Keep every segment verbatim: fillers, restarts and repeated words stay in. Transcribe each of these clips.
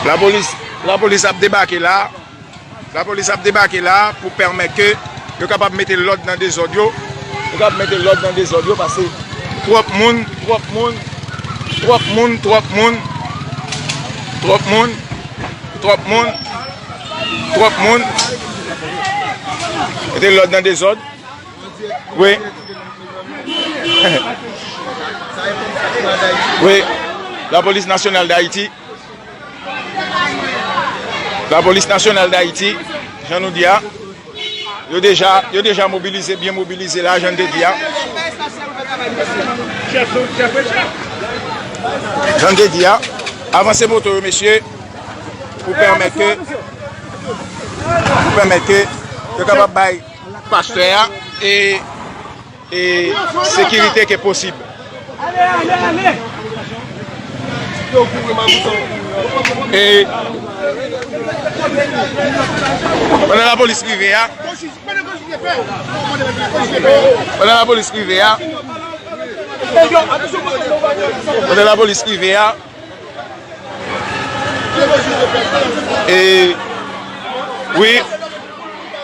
Lapolis, lapolis ap debake la. Lapolis ap debake la pou pèmèt ke yo kapab mete lòd nan dezòd yo. Yo kapab mete lòd nan dezòd yo paske twòp moun, twòp moun, twòp moun, twòp moun, twòp moun, twòp moun, twòp moun. Mete lòd nan dezòd. Wi. Wi. Lapolis Nasyonal d Ayiti. Lapolis Nasyonal d Ayiti, jan nou di a, yo deja, yo deja mobilize, byen mobilize la, jan n te di a. Jan n te di a, avanse moto yo, mesye, pou pèmèt ke, pou pèmèt ke yo kapab bay pastè a e e sekirite ke posib. E pandan lapolis rive a, pandan lapolis rive a, pandan lapolis rive a, e wi,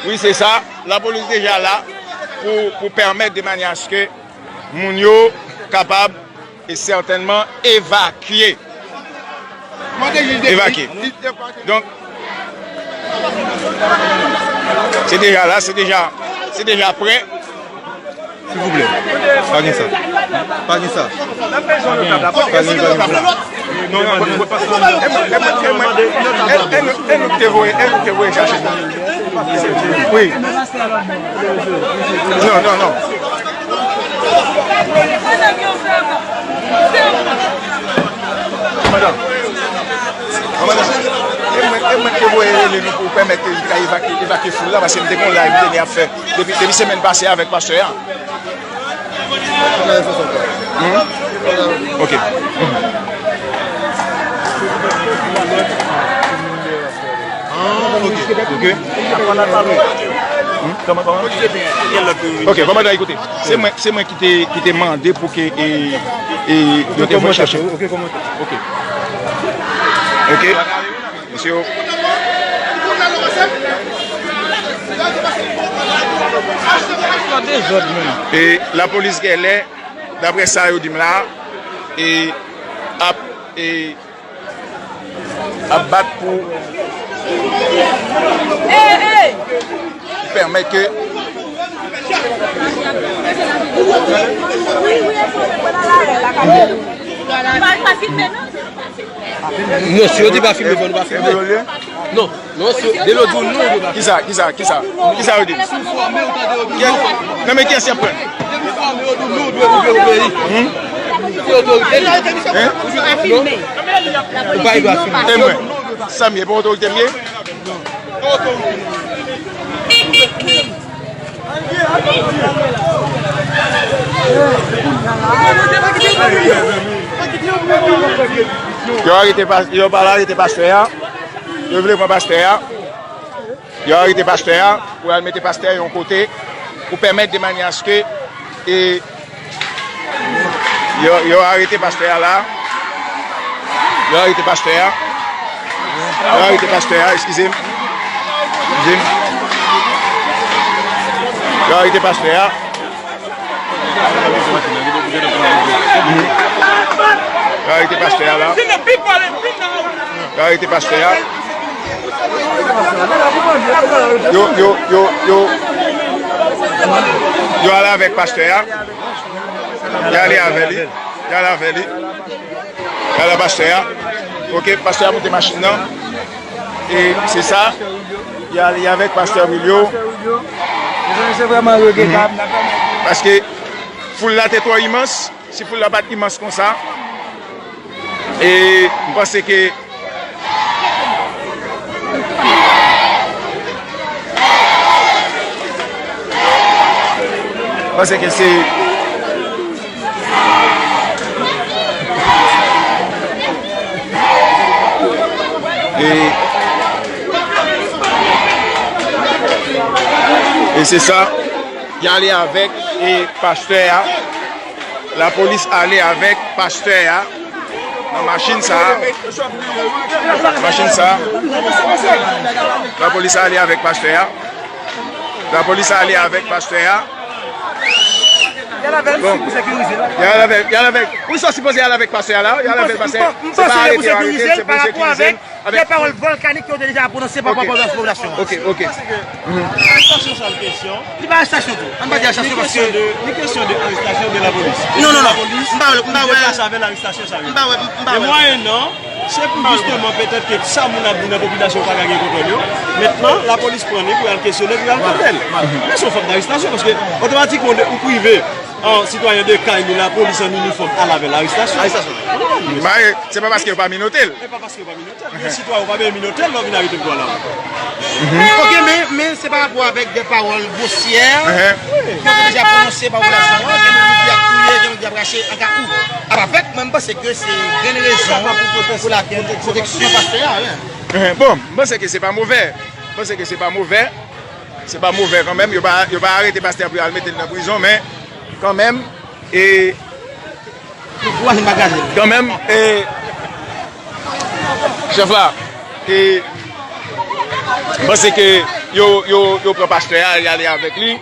wi, se sa, lapolis deja la pou, pou pèmèt de manyè aske moun yo kapab e sètènman evakye. Evakye. Donk, se deja la, se deja, se deja prè. Silvouplè, pa gen sa. Pa gen sa. Pa gen, pa gen sa. Non, non, non. E nou, e nou, e nou, e nou, e nou te voye, e nou te voye chache. Wi. Non, non, non. Madanm, madanm, e mwen, e mwen ki voye rele nou pou pèmèt ke li ka evakye, evakye foul la, paske m te gon live m te gen ap fè depi, depi semèn pase avèk pastè a. Hmm? Ok. Ah, ok. Ok. Hmm? Kòman, kòman? Ok, kòmandan, ekoute. Se mwen, se mwen ki te, ki te mande pou ke, e, e, yo te voye chache. Ok, kòmandan. Ok. Ok. Mesye yo. E lapolis genlè, daprè sa yo di m la, e ap, e ap bat pou pèmèt ke. Non, si yo di pa filme, fò nou pa filme. Non, non, si yo, de lòt di w non, yo pa filme. Kisa, kisa, kisa? Kisa yo di? Kè-, non, men kiyès y ap pran? Hein? Ou pa gen dwa filme. E mwen, sa m ye, pa otorite m ye? Yo arete pa-, yo pa arete pastè a. Yo vle pran pastè a. Yo arete pastè a pou al mete pastè a yon kote pou pèmèt de manyè aske, e, yo, yo arete pastè a la. Yo arete pastè a. Yo arete pastè a, eskize m. Eskize m. Yo arete pastè a. Yo arete pastè a la. Yo arete pastè a. Yo, yo, yo, yo. Yo ale avèk pastè a. Yo ale avè li. Yo ale avè li. Yo ale pastè a. Ok, pastè a monte machin nan. E se sa. Yo ale avèk pastè Wilio. Se vrèman regretab. Paske foul la te twò imans. Si foul la pa t imans konsa, e m panse ke, m panse ke se, e, e se sa, y ale avèk, e, pastè a. Lapolis ale avèk pastè a. Nan machin sa a, machin sa a, lapolis ale avèk pastè a. Lapolis ale avèk pastè a. Bon. Y al avèk, y al avèk. Wi, sa sipoze al avèk pastè a la. Y al avèk pastè a. Se pa arete yo arete, se pou sekirize l. Avèk de pawòl vòlkanik ke yo te deja pwononse pa rapò a popilasyon an. Ok, ok. Arestasyon sa l kesyon. Li pa arestasyon tou. Ann pa di arestasyon paske. Ni kesyon de arestasyon de lapolis. Non, non, non. M pa wè, m pa wè. Deplase avè l, arestasyon sa yo. M pa wè, m pa wè. E mwayennan, se pou jisteman petèt ke sa moun ap di nan popilasyon pa ka gen kontwòl yo. Mentnan, lapolis pran li pou y al kesyone, pou y al tande l. Men se yon fòm darestasyon paske otomatikman ou prive yon sitwayen de kay li, lapolis an inifòm al avè l, arestasyon. Arestasyon. Ba, se pa paske yo pa minote l. E pa paske yo pa minote l. Yon sitwayen ou pa bezwen minote l lè w vin arete l pou al la. Ok, men, men se pa rapò avèk de pawòl gwosyè ke yo te deja pwononse pa popilasyon an, gen moun ki ap touye, gen moun ki ap rache, anka ou ap avèk, mwen m panse ke se grenn rezon pou lakèl pwoteksyon pastè a, wi. Bon, m panse ke se pa movè. M panse ke se pa movè. Se pa movè kanmenm. Yo pa, yo pa arete pastè a pou yo al mete l nan prizon, men kanmenm, e Kanmenm, e, chèf la, e, m panse ke yo, yo, yo pran pastè a, y ale avèk li,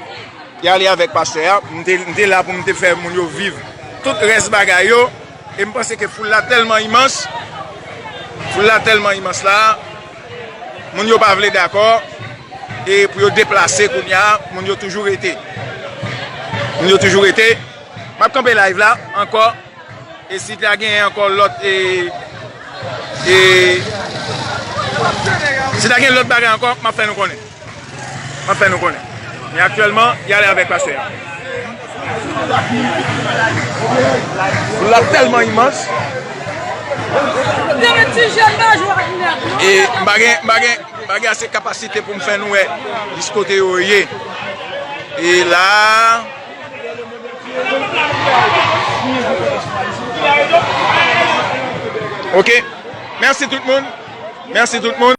y ale avèk pastè a. M te, m te la pou m te fè moun yo viv tout rès bagay yo, e m panse ke foul la tèlman imans, foul la tèlman imans la, moun yo pa vle dakò, e pou yo deplase kounye a, moun yo toujou rete. Moun yo toujou rete. M ap kanpe live la ankò. E si ta genyen ankò lòt, e, e, si ta gen lòt bagay ankò, m ap fè nou konnen. M ap fè nou konnen. Men aktyèlman, y ale avèk pastè a. Foul la tèlman imans. E m pa gen, m pa gen, m pa gen ase kapasite pou m fè nou wè jis kote yo ye. E la, Ok. Mèsi tout moun. Mèsi tout moun.